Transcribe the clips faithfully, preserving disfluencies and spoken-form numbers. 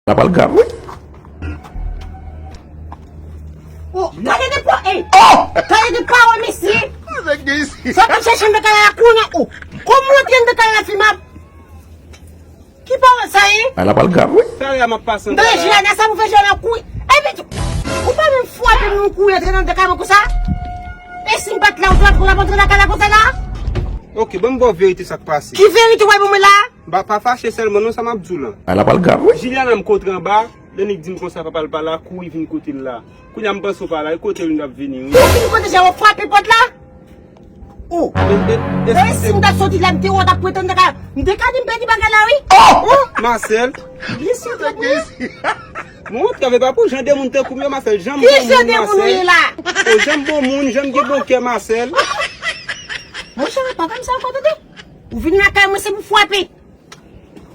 Sa pral grav, wi. Oh, gade de pa, ey! Oh! Gade de pawòl, mesye! Sa pou chèche m de kay la kounye, oh! Kòman w antre anndan kay la, Fimab? Ki pawòl sa ye? Ala pral grav, wi. Talè a m ap pase anndan la. Jilana, sa pou fè Jilana kouri? Epi tou, ou pa menm frape moun kouri antre nan de kay mwen konsa? E si m pa t la, ou t ap antre nan kay la konsa la? Ok, ban m ba w verite sa k pase. Ki verite w bay ban mwen la? Ba, pa fache sèlman non, sa m ap di w lan. Ala pral grav, wi. Jilana m kontre anba, Danik di m konsa papa l pa la, kouri vin kote l la. Kounye a m panse w pa la, e kote l nou t ap vini, wi. Ou vin kote Jilana, w ap frape pòt la? Oh! E si m ta soti la, m te wè w t ap pretann, m te ka, m te ka di m pèdi bagay la, wi. Oh! Masèl. Byen si w te konnen. Mwen, w travay pa pou jan de moun tankou m yo, Masèl. Jan m bon moun, Masèl. Ki jan de moun ou ye la? Oh, jan m bon moun, jan m gen bon kè, Masèl. Monchè, pa fè m sa ankò, tande. Ou vin lakay mwen, se pou frape.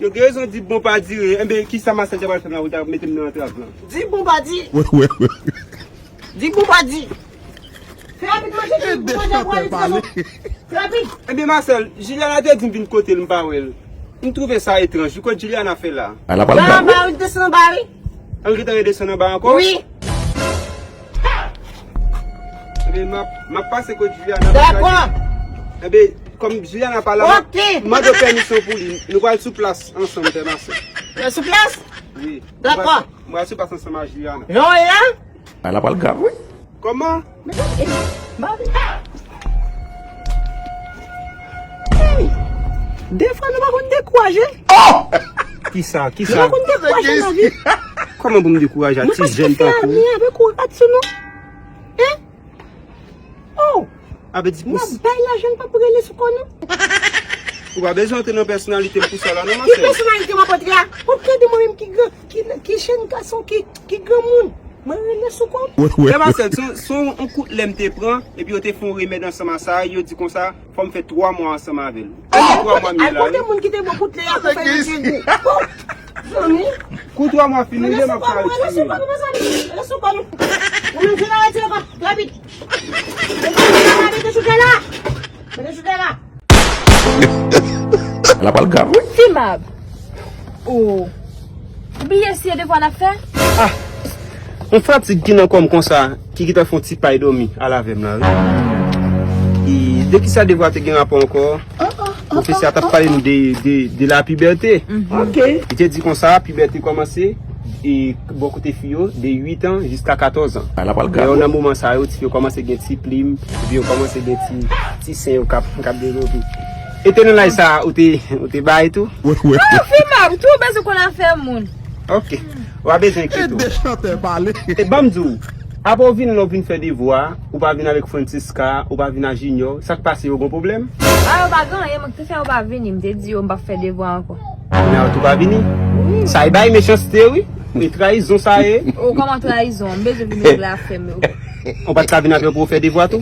Yo gen rezon di bon pa dire. Enben, kisa Masèl te pral fè m la, ou ta mete m nan antrav lan? Di bon pa di. Wè, wè, wè. Di bon pa di. Fè rapid manje, fè manje pou ale ti gason. Fè rapid. Enben, Masèl, Juliana te di m vin kote l, m pa wè l. M twouve sa etranj. Wi, kot Juliana fè la? Ala pral grav, wi. Ba anba, wi, desann anba, wi. An gentan redesann anba ankò? Wi. Enben, m ap, m ap pase kot Juliana. Dakò. Enben, kòm Juliana pa la, m ap mande w pèmisyon pou li. Nou pral sou plas ansanm, pè Masèl. Sou plas? Wi. Dakò. M pral sou plas ansanm ak Juliana. Jan w ye la? Ala pral grav, wi. Kòman? Mesye, eh, mari. Hey! Defwa nou pa konn dekouraje. Oh! Kisa, kisa? Nou pa konn dekouraje nan lavi. Kòman pou m dekouraje a ti jèn tankou w? Nou pa sipoze fè ane avèk ou rat sou nou. Hein? Oh! Avè di m ap bay lajan, n p ap rele sou kò nou. Ou pa bezwen antre nan pèsonalite m pou sa la non, Masèl. Ki pèsonalite m ap antre a? Ou tande mwen menm ki gran, ki, ki jèn gason, ki, ki granmoun. Mwen rele sou kò m. Wè, wè, wè. Masèl, se yon, se yon kout lè m te pran, epi yo te fè yon remèd ansanm a sa, yo di konsa, fò m fè twa mwa ansanm avè l. Epi twa mwa m ye la, wi. Al kote moun ki te ba w kout lè a pou fè yon ti gou. Oh, zanmi. Kou twa mwa fini, m ap ka retire. Rele sou kò m, rele sou kò m, rele sou kò m. Ou menm, jwenn arete yo, rapid. Mete chouke la. Mete chouke la. Ala pral grav, wi. Fimab. Oh. Ou bliye si e devwa n ap fè? Ah. Yon fatig ki nan kò m konsa, ki gentan fè yon ti pay dòmi al avè m la, wi. E de kisa devwa te gen rapò ankò? Pwofesè a t ap pale nou de, de, de la pibète. Ok. Li te di konsa, pibète kòmanse e bò kote fi yo, de uit an jiska katòz an. Ala pral grav. Nan moman sa yo, ti fi yo kòmanse gen ti plim, epi yo kòmanse gen ti, ti sen yo k ap, k ap devlope. E te nan laj sa, ou te, ou te bay tou? Wè, wè. Ah, Fimab, tou bezwen konn afè moun. Ok. Ou pa bezwen enkyete w. E de chantè pale. E ban m di w, apre w vin la, w vin fè devwa, ou pa vin avèk Francisca, ou pa vin ak Junior, sa k pase, yo gon pwoblèm? Ah, yo pa gen anyen, mwen ki te fè yo pa vini, m te di yo m p ap fè devwa ankò. Kounye a yo tou pa vini? Wi. Sa e bay mechanste, wi. E trayizon sa ye. Oh, kòman trayizon? M bezwen vin regle afè m yo. Ou pa t ka vin avè yo pou w fè devwa tou?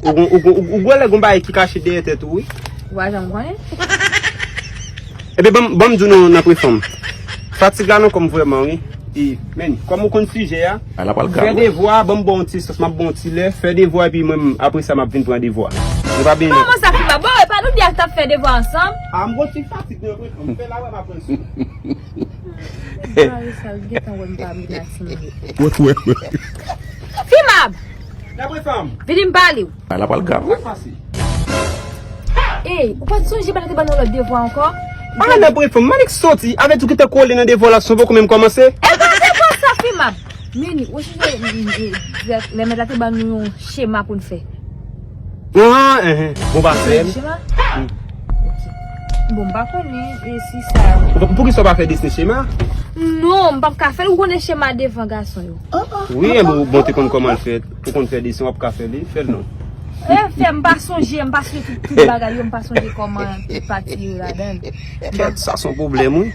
Ou, ou, ou, ou, ou gwèlè gon bagay ki kache dèyè tèt ou, wi. Ou pa janm konnen. Ebyen, ban m, ban m di w non, nan prefanm. Fatig la nan kò m vrèman, wi. E, men, kòm ou konn sijè a, fè devwa, ban m ba w yon ti sans, m ap ba w yon ti lè, fè devwa, epi mwen, apre sa, m ap vin pran devwa. Nou pa bezwen. Kòman sa, Fimab? Bon, e pa nou di a t ap fè devwa ansanm? A, m gon ti fatig nan prefanm, m fè la wè m ap pran sou. Mari sa l gentan wè m pa vin ak timoun. Wè, wè, wè. Fimab! Nan prefanm. Vini m pale w. Ala pral grav, wi. Sa k pase? Ey, ou pa t sonje Manik te ban nou lòt devwa ankò? Ah, nan prefanm, Manik soti, avè tou ki te kole nan devwa la, se poko menm kòmanse. E pa devwa sa, Fimab. Men, ou sonje, mm, mm, mm, lè mèt la te ban nou yon chema pou n fè. Ah, enhen. Bon, pa fè l. Chema? Wi. Ok. Bon, m pa konnen, e si sa. Pou, poukisa w pa fè desen chema? Non, m p ap ka fè l. Ou konnen chema devan gason yo. Wi, enben, bon, te konn kòman l fèt. Ou konn fè desen, w ap ka fè li, fè l non. E, fè m pa sonje, m pa sonje tout, tout bagay yo, m pa sonje kòman tout pati yo ladan l. Kèt, sa se yon pwoblèm, wi.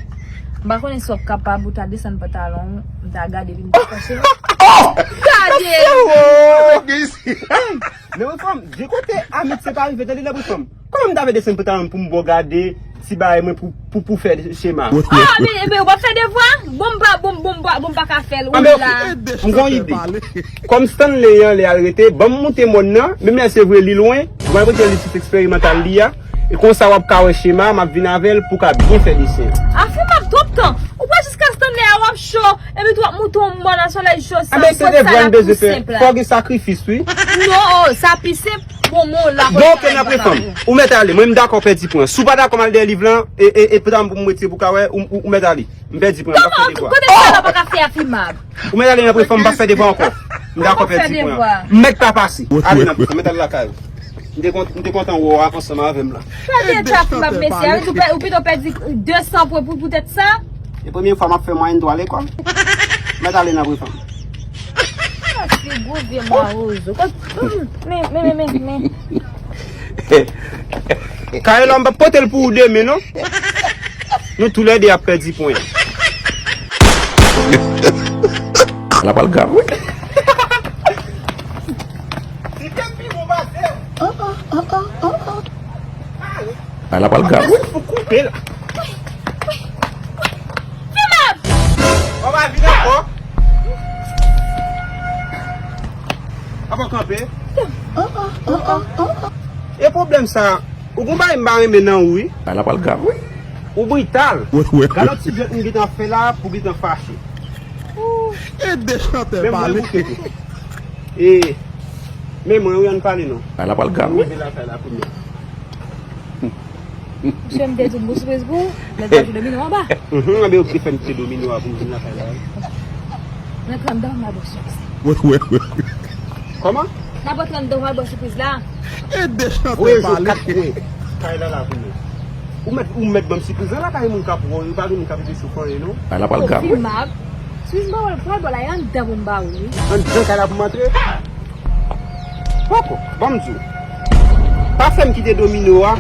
M pa konnen si w ap kapab, ou ta desann pantalon w, m ta gade li, m ta panche. Gade! Nan prefanm, de kote Amit se pa rive, tande nan prefanm. Kòman m ta fè desann pantalon m pou m ba w gade ti bagay mwen pou, pou, pou fè chema? Ah, men, men, ou pa fè devwa? Bon, m pa, bon, bon, m pa, bon, m pa ka fè l, ou la. M gon ide. Kòm Stanley an lè al rete, ban m moute mòn nan, menm lè se vre li lwen, mwen prete li ti eksperimantal li a. E konsa w ap ka wè chema, m ap vin avè l pou w ka byen fè desen an. Ah, Fimab, twòp tan. Ou pral jiska Stanley? cho, epi tou ap moute yon bò nan solèy cho sa. Anben, se devwa n bezwen fè. Fò gen sakrifis, wi. Non, sa pi senp. Bon, mwen la. Bon, ok, n ap refanm. Ou mèt ale. Mwen, m dakò pèdi pwen. Si w pa dakò, m al dèyè liv lan, e, e, e pou ta pou m retire pou ka wè, ou, ou, ou mèt ale. M pèdi pwen, m p ap fè devwa. Kote sa la pa ka fè a Fimab? Ou mèt ale nan prefanm, m p ap fè devwa ankò. M dakò pèdi pwen. M mèt pa pase. Ale nan prefanm, mèt ale lakay ou. M te kont-, m te kontan wè w ansanm avè m la. Gade eta Fimab, mesye. Ou pito pèdi de san pwen pou poutèt sa? E premye fwa m ap fè mwayèn twa lekòl. Mèt ale nan prefanm. Sa se gwo vye mawozo. Men, men, men, men, men. Kayla, m p ap pote l pou ou demen, non. Nou toulède ap pèdi pwen. L ap al grav, wi. Li te pi bon pase. An, an, an, an, an, an. A, l ap al grav, wi. Fou koupe la. Fimab! Ou pa vin ankò? Apa kanpe? E pwoblèm sa, ou gon bagay m pa renmen nan ou, wi. A, l ap al grav, wi. Ou brital. Gade yon ti jwèt m gentan fè la pou gentan fache. E de chantè pale. E, men mwen, wi, ann pale non. A, l ap al grav, wi. Mwen rive lakay la kounye a. Mesye, m te di w, m gon sipriz pou ou, men w pa jwe domino anba. Mhm, anben, yo te fè m kite domino a pou m vin lakay la, wi. Mwen pran m dan, m al ba w sipriz. Kòman? N ap antre anndan, w al ba w sipriz la. E de chantè pale. Voye zo kat kwen kay la la pou mwen. Ou mèt, ou mèt ban m sipriz la, la pa gen moun k ap wè w, pa gen moun k ap rete sou fanyen non. A, l ap al grav, wi. Fimab. Sipriz m ba w, pral ba w la, e anndan pou m ba w li. Anndan kay la pou m antre? Poko, ban m di w. Pa fè m kite domino a.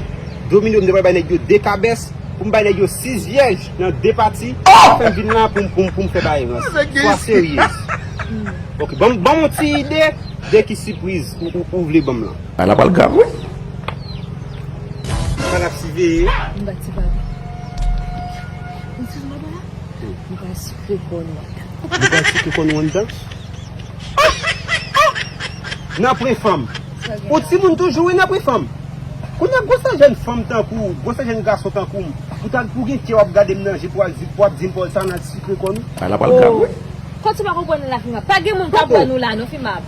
Domino m te pral bay nèg yo de kabès. Pou m bay nèg yo sis vyèj nan de pati. Fè m vin la pou m, pou m, pou m fè bay rans. Swa seryez. Ok, ban m, ban m yon ti ide de ki sipriz ou, ou, ou vle ban m lan. A, l ap al grav, wi. Sa l ap siveye. M pa ti pale. Ou sou mwen la? M pral sikre kò nou anndan. Ou pral sikre kò nou anndan? Nan prefanm. Ou timoun toujou, wi, nan prefanm. Kounye a, gwosè jèn fanm tankou w, gwosè jèn gason tankou m, pou ta, pou gen kè w ap gade m nan je, pou w ap di, pou w ap di m pòl sa nan sikre kò nou. A, l ap al grav, wi. Kòm si w pa konprann la, Fimab. Pa gen moun k ap ban nou la, non, Fimab.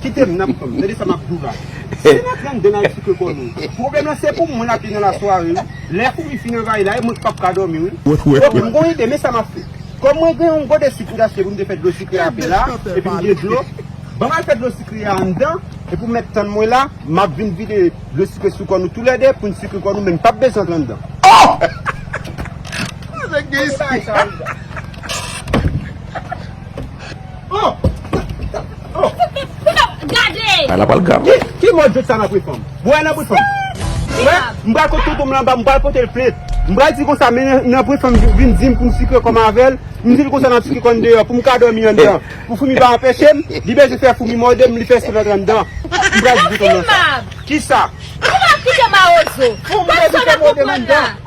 Kite m nan pran m. Tande sa m ap di w la. Si n antre anndan n al sikre kò nou, pwoblèm lan se pou mwen l ap ye nan lasware, wi. Lè foumi fin anvayi la, e mwen k p ap ka dòmi, wi. Ok, m gon ide, men sa m ap fè. Kòm mwen gen yon gode sik m te achte pou m te fè dlo sikre a pè la, epi m gen dlo, ban m al fè dlo sikre a anndan, epi w mèt tann mwen la, m ap vin vide dlo sikre sou kò nou toulède pou n sikre kò nou, men n p ap bezwen antre anndan. Oh! Kote bagay sa rive? Oh! Oh! Gade! A, l ap al grav. Ki, ki mòd jwèt sa nan prefanm? Bwè nan prefanm. Wè, m pral kot tonton m lan, m pral pote l plent. M pral di konsa, men nan, nan prefanm vin di m pou m sikre kò m avè l. M di l konsa n ap sikre kò n deyò, pou m ka dòmi anndan. Pou foumi pa anpeche m, li bezwen fè foumi mòde m, li fè sèl antre anndan. M pral di tonton m lan sa. Kisa? Ou pa kite mawozo. Foumi bezwen fè mòde m anndan.